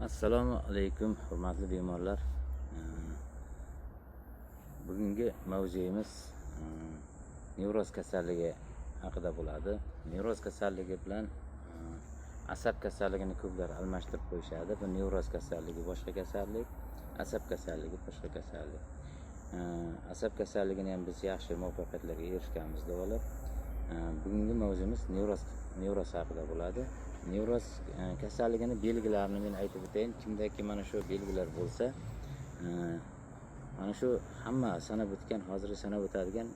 Assalomu alaykum, hurmatli bemorlar. Bugungi mavzuyimiz nevroz kasalligi haqida bo'ladi. Nevroz kasalligi bilan asab kasalligini ko'plar almashtirib qo'yishadi. Bu nevroz kasalligi boshqa kasallik, asab kasalligi boshqa kasallik. Asab kasalligini ham biz yaxshi muvaffaqiyatlarga erishganmiz davolab. Bugungi mavzumiz nevroz haqida bo'ladi. Nevroz kasalligini belgilarini men aytib o'tayin. Kimdaki mana shu belgilar bo'lsa, mana shu hamma sanab o'tgan, hozirgi sanab o'tadigan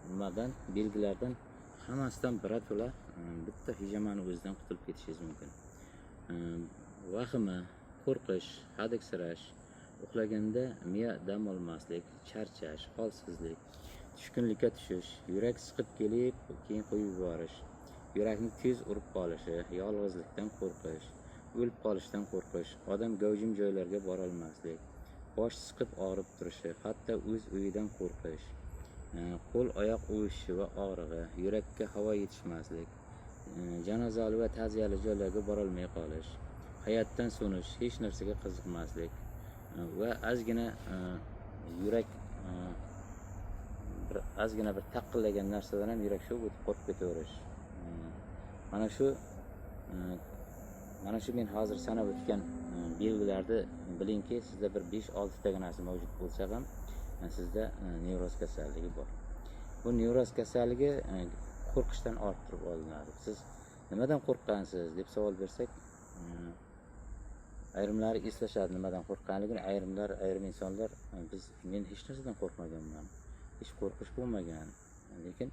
nimadan, belgilardan hammasidan birato'la bitta hijamani o'zidan qutulib ketishingiz mumkin. Vahima, qo'rqish, hadiksirash, uxlaganda miya dam olmaslik, charchash, holsizlik, tushkunlikka tushish, yurak siqib kelib, keyin qo'yib yuborish, yurakni tez urib qolishi, yolg'izlikdan qo'rqish, o'lib qolishdan qo'rqish, odam gavjum joylarga borolmaslik, bosh siqib og'rib turishi, hatto o'z uyidan qo'rqish, qo'l oyoq uvishishi va og'rig'i, yurakka havo yetishmaslik, janozali va ta'ziyali joylarga borolmay qolish, hayotdan so'nish, hech narsaga qiziqmaslik, va ozgina yurak bir ozgina bir taqillagan narsadan ham yurak shu o'tib qo'rqib ketaverish. Mana shu mana shu men hozir sanab o'tgan belgilarni bilingki, sizda bir 5-6 taginasi mavjud bo'lsa ham, sizda nevroz kasalligi bor. Bu nevroz kasalligi qo'rqishdan orttirib olinadi. Siz nimadan qo'rqqansiz deb savol bersak, ayrimlari eslashadi nimadan qo'rqqanligini, ayrimlar, ayrim insonlar biz men hech narsadan qo'rqmaganman, hech qo'rqish bo'lmagan, lekin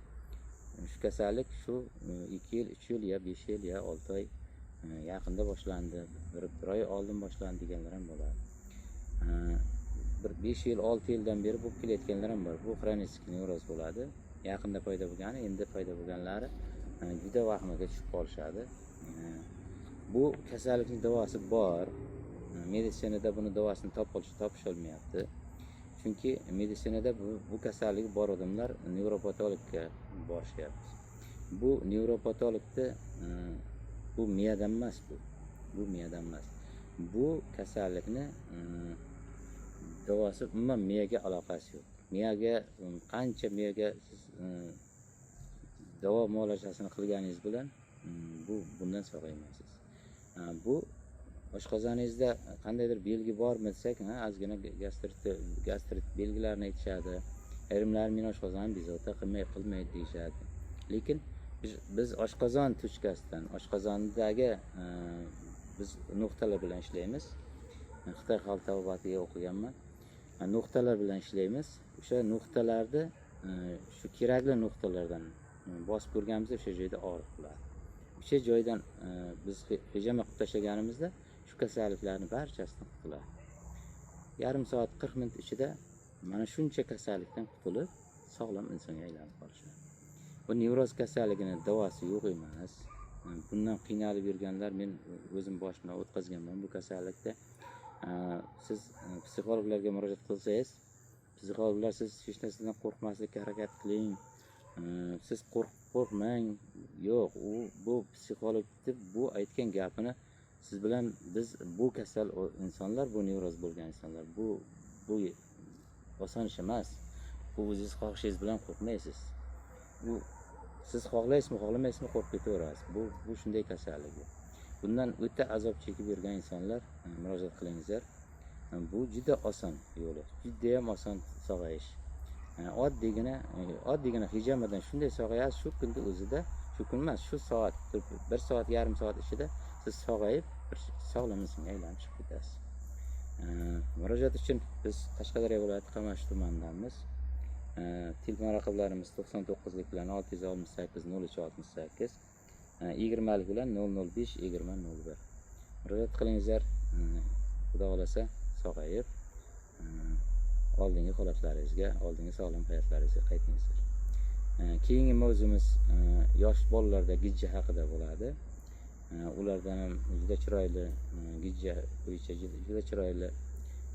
shu kasallik shu 2 yil, 3 yil yo 5 yil yo 6 oy yaqinda boshlandi, bir oy oldin boshlandi deganlar ham bo'ladi. Bir 5 yil, 6 yildan beri bo'lib kelayotganlar ham bor. Bu хронический nevroz bo'ladi. Yaqinda paydo bo'lgani, endi paydo bo'lganlari juda vahimaga tushib qolishadi. Bu kasallikni davosi bor. Meditsinada buni davosini topisholmayapti, chunki meditsinada bu kasalligi bor odamlar nevropatologga borishyapti. Bu nevropatologni bu miyadan emas, bu miyadan emas, bu kasallikni davosi umuman miyaga aloqasi yo'q. Miyaga qancha miyaga siz davo muolajasini qilganingiz bilan bu bundan sog'aymaysiz. Bu oshqozoningizda qandaydir belgi bormi desak, ha, ozgina gastrit belgilarini aytishadi. Ayrimlari meni oshqozonim bezovta qilmaydi deyishadi. Lekin biz oshqozon точка sidan, oshqozondagi biz nuqtalar bilan ishlaymiz. Xitoy xalq tabobatiga o'qiganman. Nuqtalar bilan ishlaymiz. O'sha nuqtalarni shu kerakli nuqtalardan bosib ko'rganimizda o'sha joyda og'riq bo'ladi. O'sha joydan biz hijama qilib tashlaganimizda shu kasalliklarni barchasidan qutuladi. Yarim soat, 40 minut ichida mana shuncha kasallikdan qutulib, sog'lom insonga aylanib qolishadi. Bu nevroz kasalligini davosi yo'q emas. Bundan qiynalib yurganlar, men o'zim boshimdan o'tkazganman bu kasallikda. Siz psixologlarga murojaat qilsangiz, psixologlar siz hech narsadan qo'rqmaslikka harakat qiling, siz qo'rqmang. Yo'q, u bu psixologni bu aytgan gapini siz bilan biz, bu kasal insonlar, bu nevroz bo'lgan insonlar, bu oson ish emas. Bu o'zingiz xohishingiz bilan qo'rqmaysiz. Bu siz xohlaysizmi, xohlamaysizmi, qo'rqib ketaverasiz. Bu shunday kasallik bu. Bundan o'ta azob chekib yurgan insonlar murojaat qilingizlar. Bu juda oson yo'li, judayam oson sog'ayish. Oddiygina hijamadan shunday sog'ayasiz shu kunni o'zida, shu kun emas, shu soat, bir soat, yarim soat ichida siz sog'ayib, bir sog'lom insonga aylanib chiqib ketasiz. Murojaat uchun biz Qashqadaryo viloyati Qamashi tumanidamiz. Telefon raqamlarimiz 99lik bilan 668 03 68, 20lik bilan 005 20 01. Murojaat qilingizlar. Xudo xohlasa, sog'ayib, oldingi holatlaringizga, oldingi sog'lom hayotlaringizga qaytingizlar. Keyingi mavzumiz yosh bolalarda gijja haqida bo'ladi. Ulardan ham juda chiroyli gijja bo'yicha juda chiroyli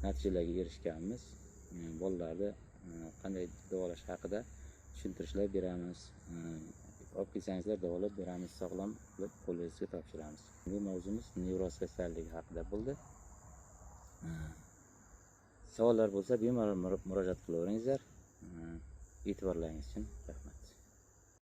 natijalarga erishganmiz. Bolalarni qanday davolash haqida tushuntirishlar beramiz. Olib kelsangizlar, davolab beramiz, sog'lom qilib qo'lingizga topshiramiz. Bu mavzumiz nevroz kasalligi haqida bo'ldi. Savollar bo'lsa, bemalol murojaat qilaveringizlar. E'tiborlaringiz uchun rahmat.